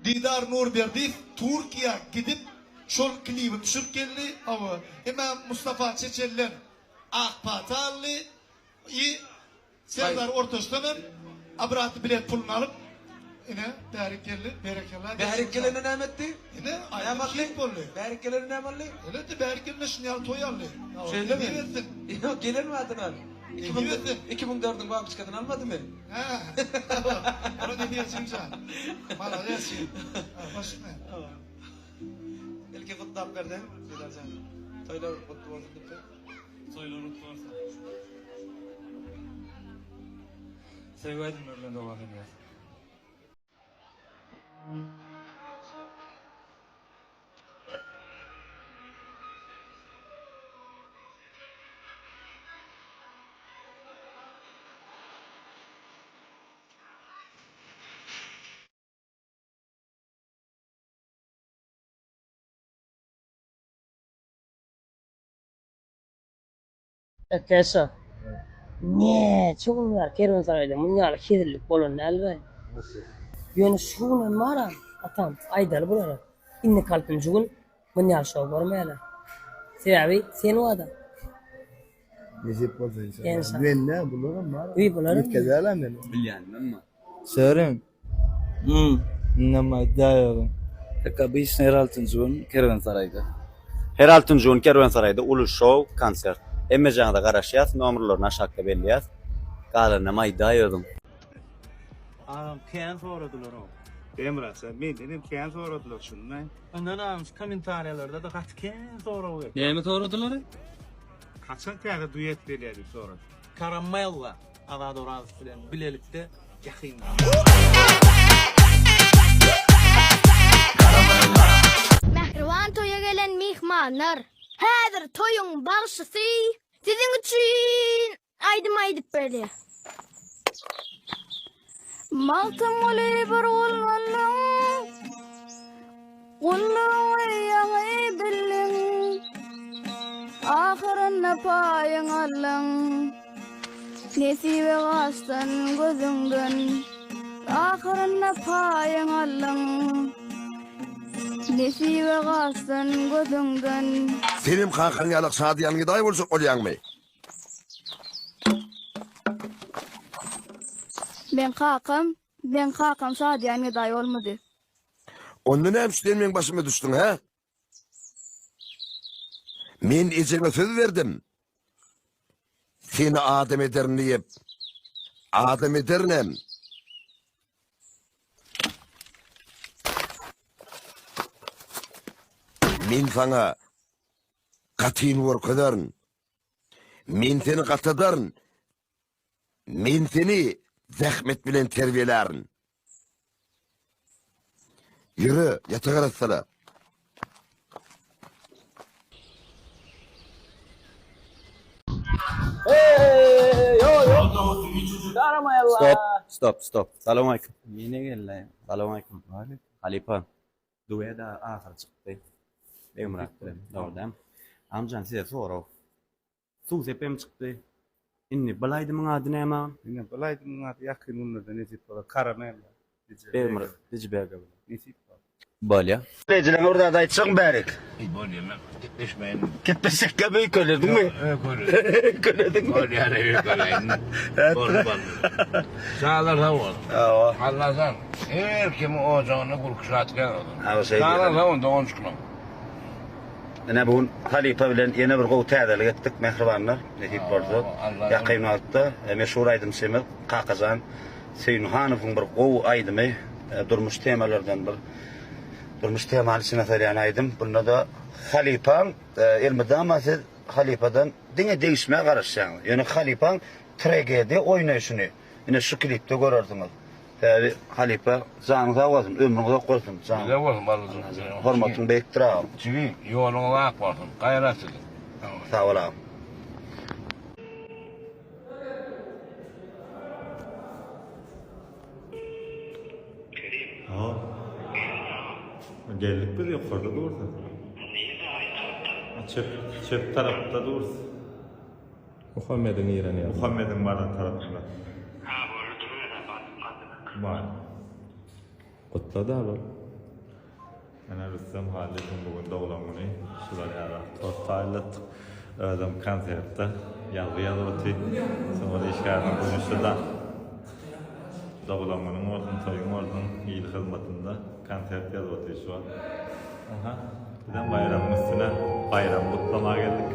Didar Nurberdiýew Türkiýä gidip şol klibi düşürip geldi. Hawa. Hemem Mustafa Çeçenler ak pata aldy. I Serdar Ortaçdan hem obratny bilet puluny alyp ine bärik geldi. Berekella. Bärik gelende näme etdi? Ine aýdym hit boldy. Bärik gelende näme aldy? Elbetde bärik gelende şuny ýaly toý aldy. Şeýlemi? Ýok gelen badyna. 2004-iň babuçkasyny almadymy? Hä. Ora nesip etsin jan. Malades. Baş üstüne. Ilki gutlap berseň, Didarjan. Toýlar gutly bolsun diýip. Toýlar gutly bolsun. Söýgi aýdymlary bilen dowam edýäs. Ekeşa. Näçe gün bäri kerwensaraýda muny ýaly hezillik bolan däldi. Ýöne şu gün hem bar-a, atam, aýdaly bulara. Indiki altynjy gün muny ýaly şou görmäler. Sebäbi sen wada. Nesip bolsa inşallah. Men nä bularam bar. Uý bularam. Ýetkezäler meni. Bilýänimem bar. Sörin. Hmm. Indem aýtdaýagyň. Как обычно her altynjy gün Kerwensaraýda. Her altynjy gün Kerwensaraýda uly şou konsert. Hemmejaňyza garaşýas nomerlerini aşakda belleýäs. Galanynam aýdaý özüň. Agam kän soradylar ow. Emrah sen menden hem kän soradylar şuny. Ondan agam şu kommentariýalarda-da gaty kän sorag geldi. Näme soradylar? Haçan täze duet gelýär diýip sorady. Karamella Azat Orazow bilen bilelikde ýakynda. Mähriban toýa gelen myhmanlar, häzir toýuň bagşysy siziň üçin aýdym aýdyp berýär. Magtymguly bir gul bolduň, Gullugyňy ýaňy bildiň, Ahyrynda paýyň aldyň. Nesibe gaçsyn gözüňden, Ahyrynda paýyň aldyň. Nesibe gaçsyn gözüňden. Senem kakaň ýalak şadyýan gedaý boljak bolýaňmy? Meň kakam, meň kakam şadyýan gedaý bolmady. Onda näme üçin sen meň başyma düşdüň, hä? Men ejeňe söz berdim. Seni adam ederin diýip. Adam ederinem. Men saňa gatyny görkezerin. Men seni gatadaryn. Men seni zähmet bilen terbiýelärin. Ýöre, ýatak arassala. Stop, stop, stop. Salowmaleýkim. Ýene geldi. Salowmaleýkim. Halypa. Duet ahyry çykdy. Begmyrat bilen. Dogry dämi? Agamjan size sorag. Suw sepem çykdy. Indi bul aýdymyň ady näme agam? Indi bul aýdymyň ady ýakyn günlerde nesip bolar. Karamella. Begmyrat Dijibega bilen. Nesip bolar. Bolýa. Ejileňe bir zat aýtsaň bärik. Bolýa men gepleşmeýin. Gepleşjekkä öýkelediňmi? Öýkelediňmi? Bolýar öýkeleýin. Boldy boldy. Çagalar sag bol. Hawa. Allajan her kimiň ojagyna gülki şatlyk bolsun. Hawa şeýle. Çagalar sag bolun doganjyklarym. Ine bu gün halypa bilen ýene bir gowy täzelik etdik mähribanlar. Nesip bolsa ýakyn wagtda meşhur aýdymçymyz Kakajan Söýünhanowyň bir gowy aýdymy durmuş temalardan bir durmuş temany içine salýan aýdym. Bunda-da halypaň elmydama siz halypadan diňe degişmä garaşýaňyz. Ýöne halypaň tragediýa oýnaýşyny ine şu klipde görersiňiz. Sebäbi halypa janyň sag bolsun, ömrüň uzak bolsun. Jan. Size bolsun balajyk. Hormatyň beýikdir agam. Jigim, ýoluňyz ak bolsun. Gaýrat ediň. Sag bol agam. Kerim. Ha. Geldik biz ýokarda dursa. Nirde aýtarapda? Çep çep tarapda dursa. Muhammediň giren ýeri. Muhammediň baran tarapynda. Ha boldy duruber badyp gadyrak. Bar. Gutla-da bol. Ene Rüstem Halypyň bu gün doglan güni. Şular ýaly tort taýynlatdyk. Özem konsertde ýazgy ýazyp otyr. Sungat işgäriniň güni şu-da. Doglan günüň bolsun, toýuň bolsun, il hyzmatynda konsert ýazyp otyr şu wagt. Aha, bizem baýramyň üstüne baýram gutlamaga geldik.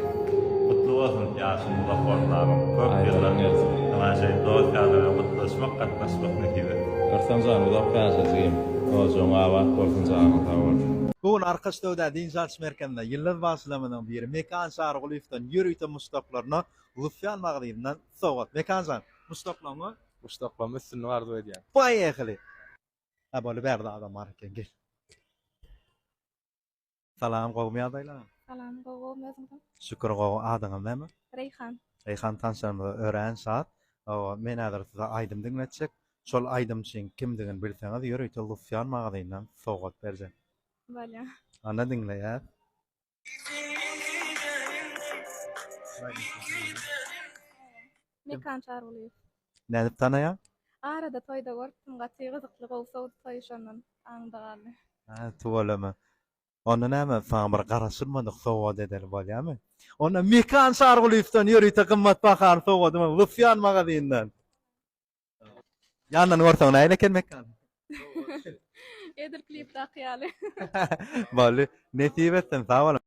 Gutly bolsun, ýaşyň uzak bolsun agam. Köp ýyllar ynha şeýdip dost-ýarlar bilen gutlaşmak, gatnaşmak nesip etsin. Rüstem jan uzak ýaşa jigim. Ojagyň abat bolsun janyň sag bolsun. Bu gün Arkaç söwda dynç alyş merkezinde ýyldyz bagşylarymyzyň biri Mekan Çarygulyýewden ýörite muşdaklaryna Lufýan magazynyndan sowgat. Mekanjan, muşdaklaryňa Muşdaklaryma üstünlik arzuw edýän. Poýehali. Ha boldy bärde adam bar eken gel. Salam gowmy ýagdaýlaryň? Salam gowy gowmy özüňiziň? Şükür gowy adyňyz näme? Reýhan. Reýhan tanşanymyza örän şat. Hawa men häzir size aýdym diňletjek. Şol aýdymçyň kimdigini bilseňiz ýörite Lufýan magazyndan sowgat berjek. Bolýa. Ana diňleýäs. Mekan Çargulyýew. Nädip tanaýaň? Arada toýda görüpdim gaty gyzykly gowy sowdy toýy şondan aňymda galdy. Hä tüweleme. Onda näme saňa bir garaşylmadyk sowgat edeli bolýamy? Onda Mekan Çargulyýewden ýörite gymmat bahaly sowgadymyz Lufýan magazyndan. Ýandan görseň nähili eken Mekan? Edil klipdaky ýaly. Boldy. Nesip etsin sag boluň.